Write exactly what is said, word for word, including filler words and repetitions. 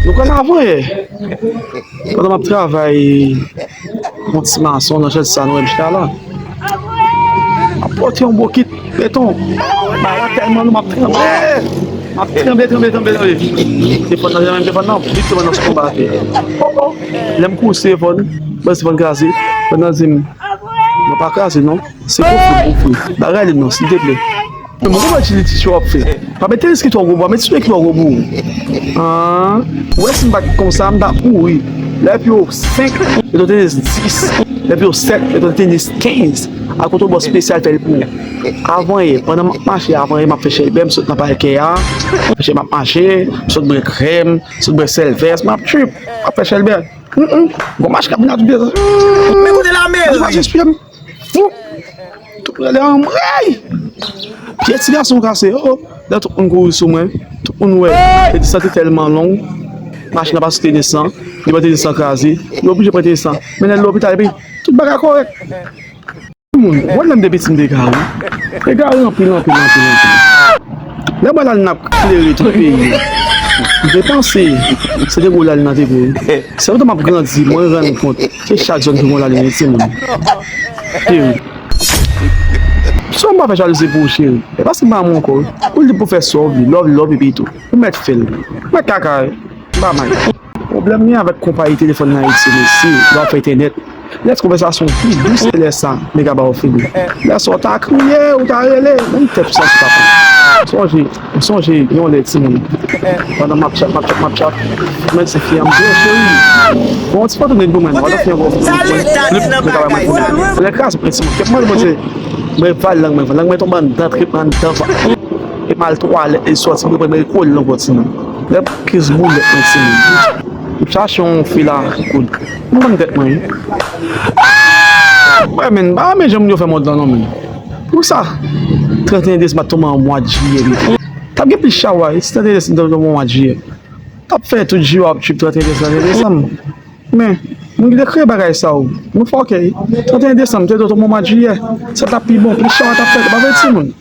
Nou konn avanyè. Pandan m ap travay yon ti mason nan chanti sa nou wè m chita la. M ap pote yon bokit beton. Bagay la tèlman lou, m ap tranble. M ap tranble, tranble, tranble, tranble. Telefòn nan, janm telefòn nan, vit telefòn nan sou konba atè. Oh, oh. Lè m kouri sou telefòn, baz telefòn kraze. Telefòn nan di m, "Non, pa kraze non. Se pou fri, pou fri. Bagay li non, silteplè." Men mwen konprann ti li ti cho w ap fè. Pa met tenis ki twò gwo, pa met ti ki twò gwo pou ou. Ah, ou wè si m pa t konsa, m ta kouri. Lè pi yo senk, yo te tenis dis. Lè pi yo sèt, yo te tenis kenz. Ak otobò espesyal fè l pou ou. Avanyè, pandan m ap mache, avanyè m ap fè chèlbè, m sot nan pakè a. Paske m ap mache, m sot bwè krèm, m sot bwè sèlvès, m ap trip, m ap fè chèlbè. Mm, mm. Gon mach k ap vin a tout vitès. Men kote la men? Li pa jis pye m. Fou. Tout prale anmwey. Pye ti gason kase. Oh, oh. Lè tout moun kouri sou mwen, tout moun wè. Tenis lan te tèlman long. Machin nan pa sou tenis lan. Li pran tenis lan kraze. Li oblije pran tenis lan. Mennen l lopital epi tout bagay kòrèk. Moun, mwen menm depi ti m te egare. Egare anpil, anpil, anpil, anpil. Lè mwen lal n ap klere tout peyi. M te panse se te gwo lal nan te gwo. Se pandan m ap grandi, mwen rann kont se chak zòn ki gon lal wi timoun. Cheri. Sa m pa fè jalouzi pou ou cheri. E paske m pa moun ankò. Ou li pou fè sa w vle, love, love epi tou. Ou mèt fè l. Mèt kaka. M pa mal. Pwoblèm li avèk konpayi telefòn nan Ayiti, mesye, lè w ap fè entènèt. Lè ti konvèsasyon pi dous se lè sa, nèg la ba w fini. Lè sa w ta kriye, ou ta rele, menm tèt ou sa se pa pran. M sonje, m sonje yon lè timoun. Pandan m ap chat, m ap chat, m ap chat, mwen se fi a m di, "Oh, cheri, bon, ti foto nèg pou mwen, non, fi an gwo fini pou mwen." Lip, nèg la ba mwen fini. Lè kras mwen timoun. Kèt mwen, mwen se, mwen vale lang mwen, lang mwen tonbe anndan, trip mwen anndan. E m al twalèt, e sòti, mwen pran mwen rekole nan pòt timoun. Lè kiz boulèt mwen timoun. M chache yon fi la koud. M konn tèt mwen wi. Wè men, m pa renmen jan moun yo fè mond lan non men. Pou sa, trannteyen desanm ap tonbe an mwa jiyè pito. T ap gen plis chawa wi, si trannteyen desanm tonbe an mwa jiyè. T ap fè tout jou ap trip trannteyen desanm, trannteyen desanm. Men, moun ki te kreye bagay sa yo, nou fòkè wi. Trannteyen desanm, te dwe tonbe an mwa jiyè. Sa t ap pi bon, plis chawa t ap fèt, pa vre timoun?